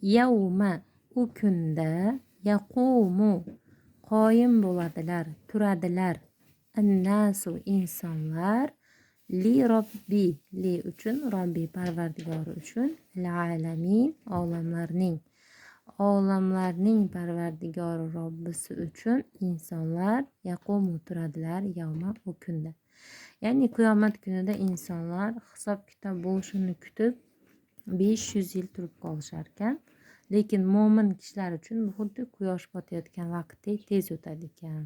Yavma, u kunda, yaqumu, qoyim bo'ladilar, turadilar, annasu, insonlar, li robbi, li uchun, robbi, parvardigori uchun, alamin, olamlarning, olamlarning parvardigori robbisi uchun insonlar yaqumu, turadilar, yavma, u kunda. Ya'ni qiyomat kunida insonlar hisob kitob bo'lishini kutib 500 yil turib qolishar ekan. Lekin mo'min kishilar uchun bu xuddi quyosh botayotgan vaqtdek tez o'tadi ekan.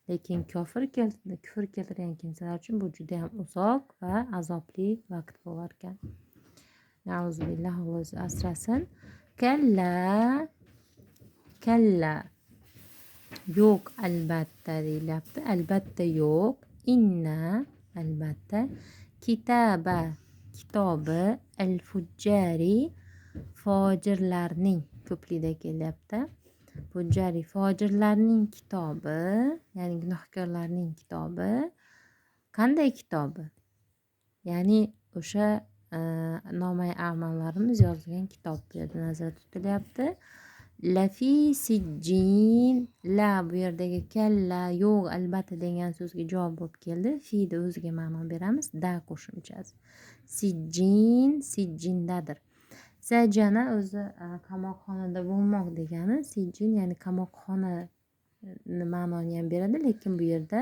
Lekin kofir kufr keltirgan kimsalar uchun bu juda ham uzoq va azobli vaqt bo'lar ekan. Nauzubillah, Alloh o'zi asrasin. Kalla, kalla, yo'q albatta deyilyapti. Albatta yo'q. Inna, albatta, kitaba, kitobi, al fujjari, fojirlarning, ko'plikda kelyapti. Fujjari, fojirlarning kitobi, ya'ni gunohkorlarning kitobi. Qanday kitobi? Ya'ni o'sha nomai amallarimiz yozilgan kitob bu yerda nazarda tutilyapti. Lafi sijjin. La bu yerdagi kalla, yo'q albatta degan so'zga javob bo'lib keldi. Fini o'ziga ma'no beramiz, da qo'shimchasi. Sijjin, sijjindadir. Sajana o'zi qamoqxonada bo'lmoq degani, sijjin ya'ni qamoqxona ma'noni ham beradi, lekin bu yerda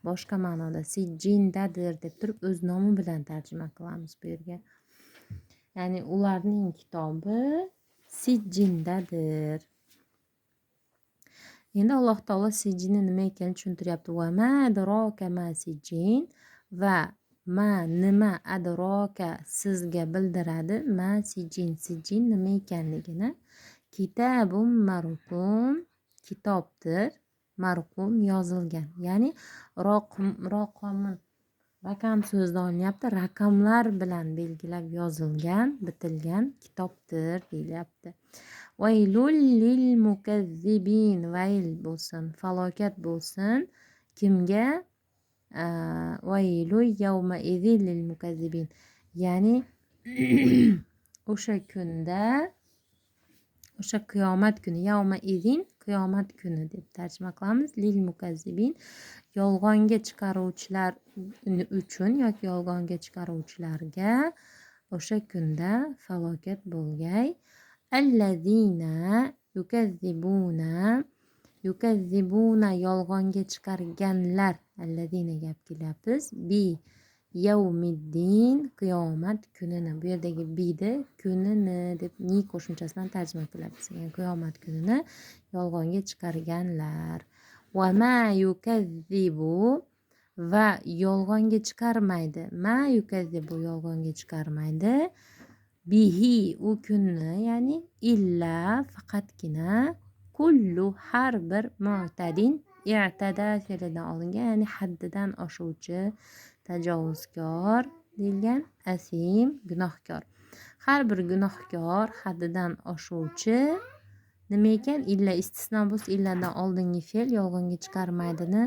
boshqa ma'noda sijjindadir deb turib o'z nomi bilan tarjima qilamiz bu yerga. Ya'ni ularning kitobi sijjindadir. Endi Alloh taolo sijjinni nima ekanini tushuntiryapti. Va ma adroka ma sijjin, va ma, nima, adroka, sizga bildiradi, ma sijjin, sijjin nima ekanligini. Kitabum marqum, kitobdir, marqum, yozilgan, ya'ni raqomin, raqam so'zidan olinyapti, raqamlar bilan belgilab yozilgan, bitilgan kitobdir deyilyapti. Vaylul lil mukazzibin, vayl bo'lsin, falokat bo'lsin kimga? Vaylu yawma izin lil mukazzibin, ya'ni o'sha kunda, o'sha qiyomat kuni, yawma izin, qiyomat kuni deb tarjima qilamiz. Lil mukazzibin, yolg'onga chiqaruvchilar uchun yoki yolg'onga chiqaruvchilarga o'sha kunda falokat bo'lgay. Allazina yukazzibuna, yukazzibuna, yolg'onga chiqarganlar, allazina gap kelyapmiz, bi yavmiddin, qiyomat kunini. Bu yerdagi bini kunini deb ni qo'shimchasi bilan tarjima qilyapmiz, ya'ni qiyomat kunini yolg'onga chiqarganlar. Va ma yukazzibu, va yolg'onga chiqarmaydi, ma yukazzibu, yolg'onga chiqarmaydi, bihi, u kunni, ya'ni illa, faqatgina, kullu, har bir, mu'tadin, i'tada fe'lidan olingan, ya'ni haddidan oshuvchi, tajovuzkor deyilgan, asim, gunohkor. Har bir gunohkor, haddidan oshuvchi nima ekan? Illa istisno bo'lsa, illadan oldingi fe'l yolg'onga chiqarmaydini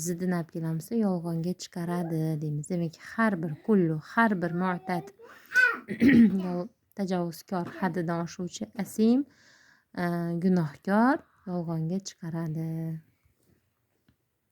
ziddini olib kelamiz, yolg'onga chiqaradi deymiz. Demak, har bir, kullu, har bir, mu'tad, tajovuzkor, haddidan oshuvchi, asim, gunohkor yolg'onga chiqaradi.